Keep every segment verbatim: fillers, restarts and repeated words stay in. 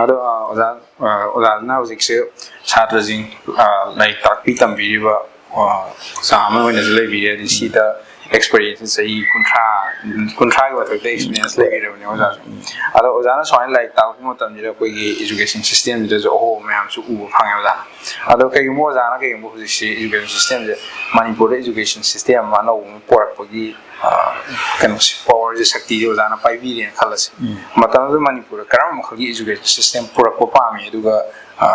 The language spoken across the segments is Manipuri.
ꯑꯗꯣ ꯑ, ꯑꯣꯖꯥ ꯑ, ꯑꯣꯖꯥꯅ ꯍꯧꯖꯤꯛꯁꯦ ꯁꯥꯇ꯭ꯔꯁꯤꯡ ꯑ, ꯂꯥꯏꯔꯤꯛ ꯇꯥꯛꯄꯤ ꯇꯝꯕꯤꯔꯤꯕ ꯑ, ꯑꯣꯖꯥ ꯑꯃ ꯑꯣꯏꯅꯁꯨ ꯂꯩꯕꯤꯔꯦ, ꯑꯗꯩ ꯁꯤꯗ ꯑꯦꯛꯁꯄꯔꯤꯌꯦꯟꯁ ꯆꯍꯤ ꯀꯨꯟꯊ꯭ꯔꯥ, ꯀꯨꯟꯊ꯭ꯔꯥꯒꯤ ꯃꯊꯛꯇ ꯑꯦꯛꯁꯄꯤꯔꯤꯌꯦꯟꯁ ꯂꯩꯕꯤꯔꯕꯅꯦ ꯑꯣꯖꯥꯁꯦ꯫ ꯑꯗꯣ ꯑꯣꯖꯥꯅ ꯁꯨꯃꯥꯏꯅ ꯂꯥꯏꯔꯤꯛ ꯇꯥꯛꯄ ꯃꯇꯝꯁꯤꯗ ꯑꯩꯈꯣꯏꯒꯤ ꯏꯖꯨꯀꯦꯁꯟ ꯁꯤꯁꯇꯦꯝꯁꯤꯗꯁꯨ ꯑꯍꯣꯡꯕ ꯃꯌꯥꯝꯁꯨ ꯎꯕ ꯐꯪꯉꯦ ꯑꯣꯖꯥꯅ꯫ ꯑꯗꯣ ꯀꯩꯒꯨꯝꯕ ꯑꯣꯖꯥꯅ, ꯀꯩꯒꯨꯝꯕ ꯍꯧꯖꯤꯛꯁꯤ ꯏꯖꯨꯀꯦꯁꯟ ꯁꯤꯁꯇꯦꯝꯁꯦ, ꯃꯅꯤꯄꯨꯔꯗ ꯏꯖꯨꯀꯦꯁꯟ ꯁꯤꯁꯇꯦꯝ ꯑꯃ ꯑꯅꯧꯕ ꯑꯃ ꯄꯣꯔꯛꯄꯒꯤ ꯑ, ꯀꯩꯅꯣꯁꯦ, ꯄꯋꯥꯔꯁꯦ, ꯁꯛꯇꯤꯁꯦ ꯑꯣꯖꯥꯅ ꯄꯥꯏꯕꯤꯔꯦꯅ ꯈꯜꯂꯁꯦ꯫ ꯎꯝ꯫ ꯃꯇꯝꯗꯨꯗ ꯃꯅꯤꯄꯨꯔꯗ ꯀꯔꯝꯕ ꯃꯈꯜꯒꯤ ꯏꯖꯨꯀꯦꯁꯟ ꯁꯤꯁꯇꯦꯝ ꯄꯨꯔꯛꯄ ꯄꯥꯝꯃꯤ? ꯑꯗꯨꯒ ꯑ,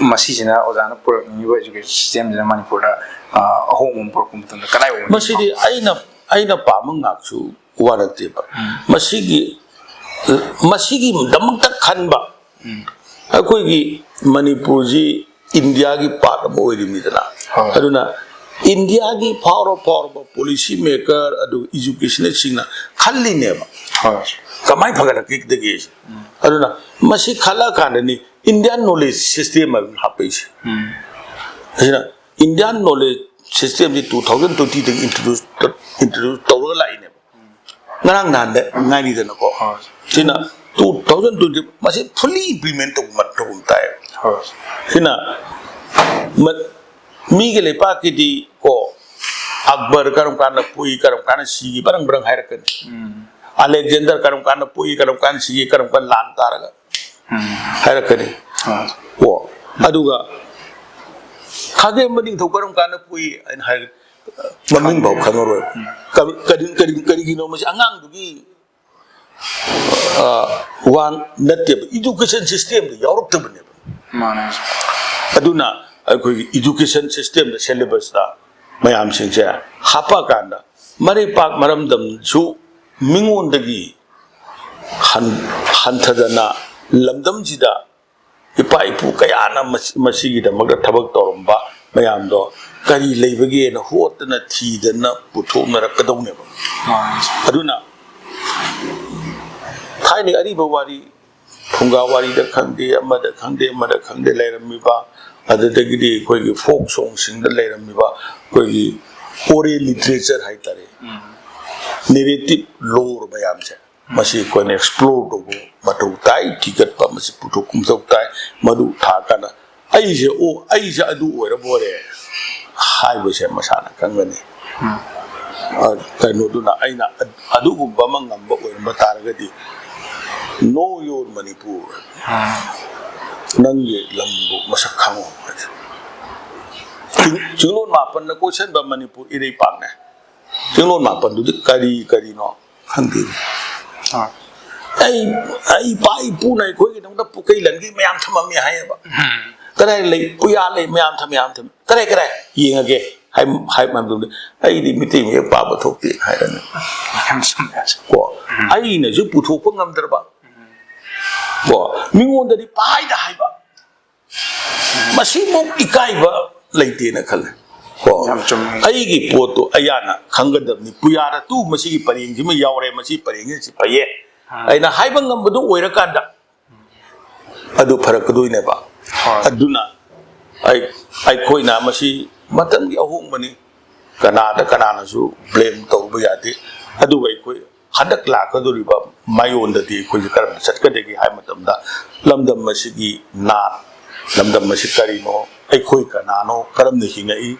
ꯃꯁꯤꯁꯤꯅ, ꯑꯣꯖꯥꯅ ꯄꯨꯔꯛꯅꯤꯡꯉꯤꯕ ꯏꯖꯨꯀꯦꯁꯟ ꯁꯤꯁꯇꯦꯝꯁꯤꯅ ꯃꯅꯤꯄꯨꯔꯗ ꯑ, ꯑꯍꯣꯡꯕ ꯑꯃ ꯄꯨꯔꯛꯄ ꯃꯇꯝꯗ ꯀꯗꯥꯏꯐꯥꯎꯕ ꯃꯇꯦꯡ ꯃꯁꯤꯗꯤ ꯄꯥꯡꯒꯅꯤ? ꯑꯩꯅ, ꯑꯩꯅ ꯄꯥꯝꯕ ꯉꯥꯛꯁꯨ ꯋꯥ ꯅꯠꯇꯦꯕ꯫ ꯎꯝ꯫ ꯃꯁꯤꯒꯤ, ꯃꯁꯤꯒꯤꯗꯃꯛꯇ ꯈꯟꯕ ꯎꯝ꯫ ꯑꯩꯈꯣꯏꯒꯤ ꯃꯅꯤꯄꯨꯔꯁꯤ ꯏꯟꯗꯤꯌꯥꯒꯤ ꯄꯥꯔꯠ ꯑꯃ ꯑꯣꯏꯔꯤꯕꯅꯤꯗꯅ꯫ ꯍꯣꯏ꯫ ꯑꯗꯨꯅ ꯏꯟꯗꯤꯌꯥꯒꯤ ꯐꯥꯎꯔ ꯐꯥꯎꯔꯕ ꯄꯣꯂꯤꯁꯤ ꯃꯦꯀꯔ, ꯑꯗꯨꯒ ꯏꯖꯨꯀꯦꯁꯅꯤꯁꯁꯤꯡꯅ ꯈꯜꯂꯤꯅꯦꯕ꯫ ꯍꯣꯏ꯫ ꯀꯃꯥꯏꯅ ꯐꯒꯠꯂꯛꯀꯗꯒꯦ? ꯎꯝ꯫ ꯑꯗꯨꯅ ꯃꯁꯤ ꯈꯜꯂꯛꯑꯀꯥꯟꯗꯅꯤ ꯏꯟꯗꯤꯌꯥꯟ ꯅꯣꯂꯦꯖ ꯁꯤꯁꯇꯦꯝ ꯍꯥꯏꯕ ꯑꯃ ꯍꯥꯞꯄꯛꯏꯁꯦ꯫ ꯎꯝ꯫ ꯑꯁꯤꯅ ꯏꯟꯗꯤꯌꯥꯟ ꯅꯣꯂꯦꯖ ꯁꯤꯁꯇꯦꯝꯁꯤ two thousand twenty ꯗꯒꯤ introduce, introduce ꯇꯧꯔꯒ ꯂꯥꯛꯏꯅꯦꯕ꯫ ꯉꯔꯥꯡ ꯅꯍꯥꯟꯗ ꯉꯥꯏꯔꯤꯗꯅꯀꯣ꯫ ꯍꯣꯏ꯫ ꯁꯤꯅ two thousand twenty ꯃꯁꯤ fully implement ꯇꯧꯕ ꯃꯊꯧ ꯇꯥꯏ꯫ ꯍꯣꯏ꯫ ꯁꯤꯅ ꯃ-, ꯃꯤꯒꯤ ꯂꯩꯄꯥꯛꯀꯤꯗꯤ ꯀꯣ, ꯑꯛꯕꯔ ꯀꯔꯝ ꯀꯥꯟꯗ ꯄꯣꯛꯏ, ꯀꯔꯝ ꯀꯥꯟꯗ ꯁꯤꯒꯤ, ꯕꯔꯪ ꯕꯔꯪ ꯍꯥꯏꯔꯛꯀꯅꯤ꯫ ꯎꯝ꯫ ꯑꯂꯦꯛꯖꯦꯟꯗꯔ ꯀꯔꯝ ꯀꯥꯟꯗ ꯄꯣꯛꯏ, ꯀꯔꯝ ꯀꯥꯟꯗ ꯁꯤꯒꯤ, ꯀꯔꯝ ꯀꯥꯟꯗ ꯂꯥꯟ ꯇꯥꯔꯒ ꯎꯝ꯫ ꯍꯥꯏꯔꯛꯀꯅꯤ꯫ ꯑꯥ꯫ ꯀꯣ, ꯑꯗꯨꯒ ꯈꯥꯒꯦꯝꯕ ꯅꯤꯡꯊꯧ ꯀꯔꯝ ꯀꯥꯟꯗ ꯄꯣꯛꯏ ꯍꯥꯏꯅ ꯍꯥꯏꯔ-, ꯃꯃꯤꯡ ꯐꯥꯎ ꯈꯪꯉꯔꯣꯏ꯫ ꯎꯝ꯫ ꯀꯔꯤ, ꯀꯔꯤ, ꯀꯔꯤ, ꯀꯔꯤꯒꯤꯅꯣ ꯃꯁꯤ ꯑꯉꯥꯡꯗꯨꯒꯤ, ꯑ, ꯋꯥ ꯅꯠꯇꯦꯕ, ꯏꯗꯨꯀꯦꯁꯟ ꯁꯤꯁꯇꯦꯝꯗ ꯌꯥꯎꯔꯛꯇꯕꯅꯦꯕ꯫ ꯃꯥꯅꯦ꯫ ꯑꯗꯨꯅ ꯑꯩꯈꯣꯏꯒꯤ ꯏꯗꯨꯀꯦꯁꯟ ꯁꯤꯁꯇꯦꯝꯗ, ꯁꯦꯂꯦꯕꯁꯇ ꯃꯌꯥꯝꯁꯤꯡꯁꯦ ꯍꯥꯞꯄꯛꯑꯀꯥꯟꯗ ꯃꯔꯩꯄꯥꯛ ꯃꯔꯝꯗꯝꯁꯨ ꯃꯤꯉꯣꯟꯗꯒꯤ ꯍꯟ-, ꯍꯟꯊꯗꯅ ꯂꯝꯗꯝꯁꯤꯗ ꯏꯄꯥ ꯏꯄꯨ ꯀꯌꯥꯅ ꯃꯁꯤ-, ꯃꯁꯤꯒꯤꯗꯃꯛꯇ ꯊꯕꯛ ꯇꯧꯔꯝꯕ ꯃꯌꯥꯝꯗꯣ ꯀꯔꯤ ꯂꯩꯕꯒꯦꯅ ꯍꯣꯠꯇꯅ ꯊꯤꯗꯅ ꯄꯨꯊꯣꯛꯅꯔꯛꯀꯗꯧꯅꯦꯕ꯫ ꯃꯥꯅꯤ꯫ ꯑꯗꯨꯅ ꯊꯥꯏꯅ ꯑꯔꯤꯕ ꯋꯥꯔꯤ, ꯐꯨꯡꯒꯥ ꯋꯥꯔꯤꯗ ꯈꯪꯗꯦ, ꯑꯃꯗ ꯈꯪꯗꯦ, ꯑꯃꯗ ꯈꯪꯗꯦ ꯂꯩꯔꯝꯃꯤꯕ, ꯑꯗꯨꯗꯒꯤꯗꯤ ꯑꯩꯈꯣꯏꯒꯤ ꯐꯣꯛ ꯁꯣꯡꯁꯤꯡꯗ ꯂꯩꯔꯝꯃꯤꯕ ꯑꯩꯈꯣꯏꯒꯤ ꯑꯣꯔꯦꯜ ꯂꯤꯇꯔꯦꯆꯔ ꯍꯥꯏꯇꯥꯔꯦ, ꯎꯝ꯫ ꯅꯦꯔꯦꯇꯤꯞ ꯂꯣꯔ ꯃꯌꯥꯝꯁꯦ, ꯃꯁꯤ ꯑꯩꯈꯣꯏꯅ ꯑꯦꯛꯁꯄ꯭ꯂꯣꯔ ꯇꯧꯕ ꯃꯊꯧ ꯇꯥꯏ, ꯊꯤꯒꯠꯄ ꯃꯁꯤ ꯄꯨꯊꯣꯛꯄ ꯃꯊꯧ ꯇꯥꯏ꯫ ꯃꯗꯨ ꯊꯥꯔꯀꯥꯟꯗ ꯑꯩꯁꯦ, ꯑꯣ, ꯑꯩꯁꯦ ꯑꯗꯨ ꯑꯣꯏꯔꯕ ꯑꯣꯏꯔꯦ ꯍꯥꯏꯕꯁꯦ ꯃꯁꯥꯅ ꯈꯪꯒꯅꯤ꯫ ꯎꯝ꯫ ꯑ, ꯀꯩꯅꯣꯗꯨꯅ ꯑꯩꯅ ꯑ-, ꯑꯗꯨꯒꯨꯝꯕ ꯑꯃ ꯉꯝꯕ ꯑꯣꯏꯔꯝꯕ ꯇꯥꯔꯒꯗꯤ, "Know your Manipur." ꯎꯝ꯫ "ꯅꯪꯒꯤ ꯂꯝꯕꯨ ꯃꯁꯛ ꯈꯪꯉꯨ" ꯍꯥꯏꯁꯦ꯫ ꯆꯤꯡ-, ꯆꯤꯡꯂꯣꯟ ꯃꯥꯄꯟꯅ ꯀꯣꯏꯁꯟꯕ ꯃꯅꯤꯄꯨꯔ ꯏꯔꯩꯄꯥꯛꯅꯦ꯫ ꯆꯤꯡꯂꯣꯟ ꯃꯥꯄꯟꯗꯨꯗꯤ ꯀꯔꯤ ꯀꯔꯤꯅꯣ ꯈꯪꯗꯦ꯫ ꯑꯥ꯫ ꯑꯩ, ꯑꯩ ꯏꯄꯥ ꯏꯄꯨꯅ ꯑꯩꯈꯣꯏꯒꯤꯗꯃꯛꯇ ꯄꯨꯀꯩ ꯂꯟꯒꯤ ꯃꯌꯥꯝ ꯊꯝꯃꯝꯃꯤ ꯍꯥꯏꯌꯦꯕ꯫ ꯎꯝ꯫ "ꯀꯗꯥꯏ ꯂꯩ? ꯄꯨꯌꯥ ꯂꯩ, ꯃꯌꯥꯝ ꯊꯝ-, ꯃꯌꯥꯝ ꯊꯝꯃꯤ꯫ ꯀꯗꯥꯏ, ꯀꯗꯥꯏ? ꯌꯦꯡꯉꯒꯦ" ꯍꯥꯏ, ꯍꯥꯏ ꯃꯇꯝꯗ, "ꯑꯩꯗꯤ ꯃꯤꯇꯩ ꯃꯌꯦꯛ ꯄꯥꯕ ꯊꯣꯛꯇꯦ" ꯍꯥꯏꯔꯅꯤ꯫ ꯌꯥꯝ ꯆꯨꯝꯃꯦ꯫ ꯀꯣ, ꯎꯝ꯫ ꯑꯩꯅꯁꯨ ꯄꯨꯊꯣꯛꯄ ꯉꯝꯗ꯭ꯔꯕ꯫ ꯀꯣ, ꯃꯤꯉꯣꯟꯗꯗꯤ ꯄꯥꯏꯗ ꯍꯥꯏꯕ꯫ ꯃꯁꯤꯃꯨꯛ ꯏꯀꯥꯏꯕ ꯂꯩꯇꯦꯅ ꯈꯜꯂꯦ꯫ ꯀꯣ? ꯌꯥꯝ ꯆꯨꯝꯃꯦ꯫ ꯑꯩꯒꯤ ꯄꯣꯠꯇꯣ ꯑꯩꯌꯥꯅ ꯈꯪꯒꯗꯕꯅꯤ꯫ ꯄꯨꯌꯥꯗ ꯇꯨ ꯃꯁꯤꯒꯤ ꯄꯔꯦꯡꯁꯤꯃ ꯌꯥꯎꯔꯦ, ꯃꯁꯤ ꯄꯔꯦꯡꯁꯤ ꯁꯤ ꯐꯩꯌꯦ꯫ ꯑꯥ꯫ ꯑꯩꯅ ꯍꯥꯏꯕ ꯉꯝꯕꯗꯨ ꯑꯣꯏꯔꯀꯥꯟꯗ ꯑꯗꯨ ꯐꯔꯛꯀꯗꯣꯏꯅꯦꯕ꯫ ꯍꯣꯏ꯫ ꯑꯗꯨꯅ ꯑꯩ, ꯑꯩꯈꯣꯏꯅ ꯃꯁꯤ ꯃꯇꯝꯒꯤ ꯑꯍꯣꯡꯕꯅꯤ꯫ ꯀꯅꯥꯗ ꯀꯅꯥꯅꯁꯨ ꯕ꯭ꯂꯦꯝ ꯇꯧꯕ ꯌꯥꯗꯦ꯫ ꯑꯗꯨꯕꯨ ꯑꯩꯈꯣꯏ ꯍꯟꯗꯛ ꯂꯥꯛꯀꯗꯧꯔꯤꯕ ꯃꯥꯏꯑꯣꯟꯗꯗꯤ ꯑꯩꯈꯣꯏꯁꯦ ꯀꯔꯝꯅ ꯆꯠꯀꯗꯒꯦ ꯍꯥꯏꯕ ꯃꯇꯝꯗ, ꯂꯝꯗꯝ ꯑꯁꯤꯒꯤ ꯅꯥꯠ, ꯂꯝꯗꯝ ꯑꯁꯤ ꯀꯔꯤꯅꯣ, ꯑꯩꯈꯣꯏ ꯀꯅꯥꯅꯣ, ꯀꯔꯝꯅ ꯍꯤꯡꯉꯛꯏ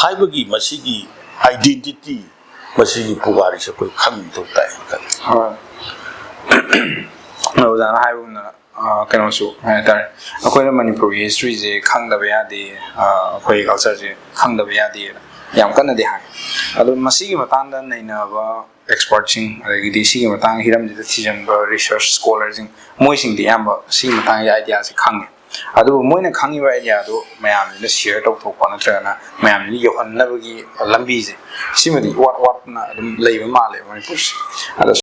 ꯍꯥꯏꯕꯒꯤ ꯃꯁꯤꯒꯤ ꯑꯥꯏꯗꯦꯟꯇꯤꯇꯤ, ꯃꯁꯤꯒꯤ ꯄꯨꯋꯥꯔꯤꯁꯦ ꯑꯩꯈꯣꯏ ꯈꯪꯕ ꯃꯊꯧ ꯇꯥꯏ ꯍꯥꯏꯅ ꯈꯜꯂꯤ꯫ ꯍꯣꯏ꯫ ꯑꯣꯖꯥꯅ ꯍꯥꯏꯕꯒꯨꯝꯅ, ꯑ, ꯀꯩꯅꯣꯁꯨ ꯀꯩ ꯍꯥꯏꯇꯥꯔꯦ, ꯑꯩꯈꯣꯏꯅ ꯃꯅꯤꯄꯨꯔꯒꯤ ꯍꯤꯁꯇ꯭ꯔꯤꯁꯦ ꯈꯪꯗꯕ ꯌꯥꯗꯦ, ꯑ, ꯑꯩꯈꯣꯏꯒꯤ ꯀꯜꯆꯔꯁꯦ ꯈꯪꯗꯕ ꯌꯥꯗꯦꯅ ꯌꯥꯝ ꯀꯟꯅꯗꯤ ꯍꯥꯏ꯫ ꯑꯗꯣ ꯃꯁꯤꯒꯤ ꯃꯇꯥꯡꯗ ꯅꯩꯅꯕ ꯑꯦꯛꯁꯄꯔꯠꯁꯤꯡ, ꯑꯗꯒꯤꯗꯤ ꯁꯤꯒꯤ ꯃꯇꯥꯡ ꯍꯤꯔꯝꯁꯤꯗ ꯊꯤꯖꯤꯟꯕ ꯔꯤꯁꯔꯁ ꯁ꯭ꯀꯣꯂꯔꯁꯤꯡ, ꯃꯣꯏꯁꯤꯡꯗꯤ ꯑꯌꯥꯝꯕ ꯁꯤꯒꯤ ꯃꯇꯥꯡꯒꯤ ꯑꯥꯏꯗꯤꯌꯥꯁꯦ ꯈꯪꯉꯦ꯫ ꯑꯗꯨꯕꯨ ꯃꯣꯏꯅ ꯈꯪꯉꯤꯕ ꯑꯥꯏꯗꯤꯌꯥꯗꯨ ꯃꯌꯥꯝꯁꯤꯗ ꯁꯤꯌꯔ ꯇꯧꯊꯣꯛꯄ ꯅꯠꯇ꯭ꯔꯒꯅ ꯃꯌꯥꯝꯁꯤꯗ ꯌꯧꯍꯟꯅꯕꯒꯤ ꯂꯝꯕꯤꯁꯦ, ꯁꯤꯃꯗꯤ ꯏꯋꯥꯠ ꯋꯥꯠꯅ ꯑꯗꯨꯝ ꯂꯩꯕ ꯃꯥꯜꯂꯦ ꯃꯅꯤꯄꯨꯔꯁꯦ꯫ ꯑꯗꯣ